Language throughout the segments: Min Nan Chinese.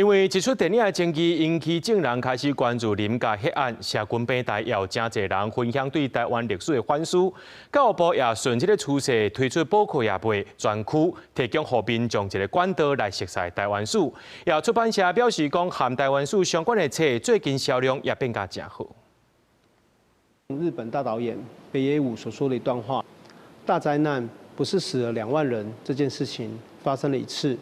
因為這齣電影的爭議引起眾人開始關注林家血案，社群平台也有誠濟人分享對台灣歷史的反思。教育部也順這個趨勢推出補課業賣專區，提供予民眾一個管道來熟悉台灣史。也出版社表示講，和台灣史相關的冊最近銷量也變甲誠好。日本大導演北野武所說的一段話：大災難不是死了2萬人這件事情發生了一次，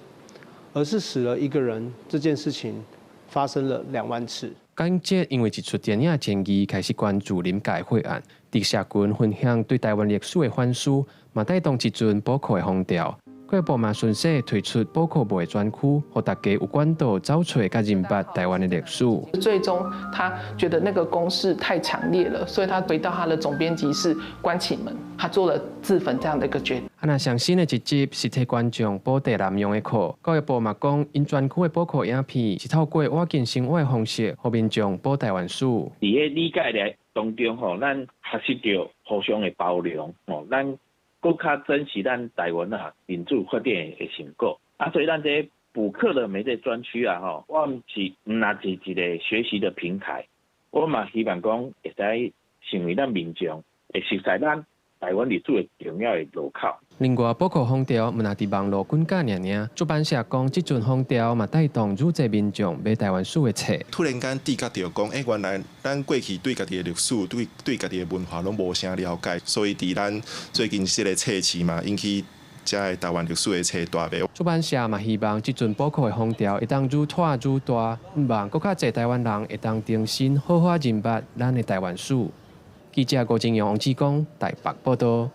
而是死了一個人，這件事情發生了2萬次。港姐因為這齣電影爭議開始關注林家血案，佇社群分享對台灣歷史的反思，嘛帶動一陣補課的風潮。教育部嘛順勢推出補課賣專區，予大家有管道找揣佮認捌台灣的歷史。最終他覺得那個攻勢太強烈了，所以他回到他的總編輯室關起門，他做了自焚這樣的一個決定。啊，若上新的一集是替觀眾補地南洋的課，教育部嘛講，𪜶專區的補課影片是透過倚近生活的方式，予民眾補台灣史。佇個理解的當中吼，咱學習著互相的包容吼，咱閣較珍惜咱台灣啊民主發展的成果啊，所以咱這補課的媒這專區啊吼，我毋是毋若是一個學習的平台，我嘛希望講會使成為咱民眾會熟悉咱台灣歷史的重要的路口。另外，補課風潮毋若佇網路滾價爾爾，出版社講，這陣風潮嘛帶動愈濟民眾買台灣史的冊。突然間知覺著講，欸，原來咱過去對家己的歷史、對家己的文化攏無啥了解，所以佇咱最近這個冊市嘛，引起遮个台灣歷史的冊大賣。出版社嘛希望這陣補課的風潮會當愈拓愈大，向望閣較濟台灣人會當重新好好認捌咱的台灣史。記者郭正陽、王志剛台北報道。